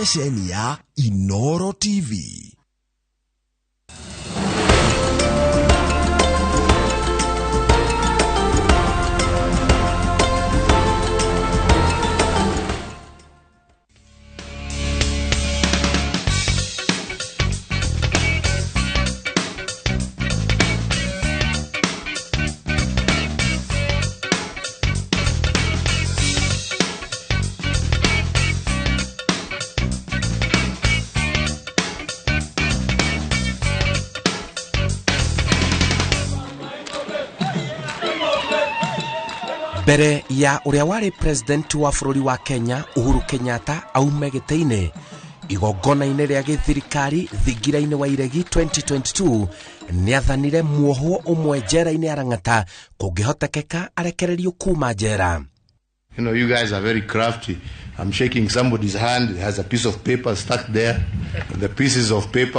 Ceceni ya Inoro TV. Mbere ya ũrĩa warĩ president wa bũrũri wa Kenya Uhuru Kenyatta aume gĩtĩ-inĩ igongona-inĩ rĩa gĩthirikari thingira-inĩ wa Iregi 2022, nĩathanire muohwo ũmwe njera-inĩ ya Lang'ata kũngĩhotekeka arekererio kuma njera. You guys are very crafty. I'm shaking somebody's hand. It has a piece of paper stuck there. The pieces of paper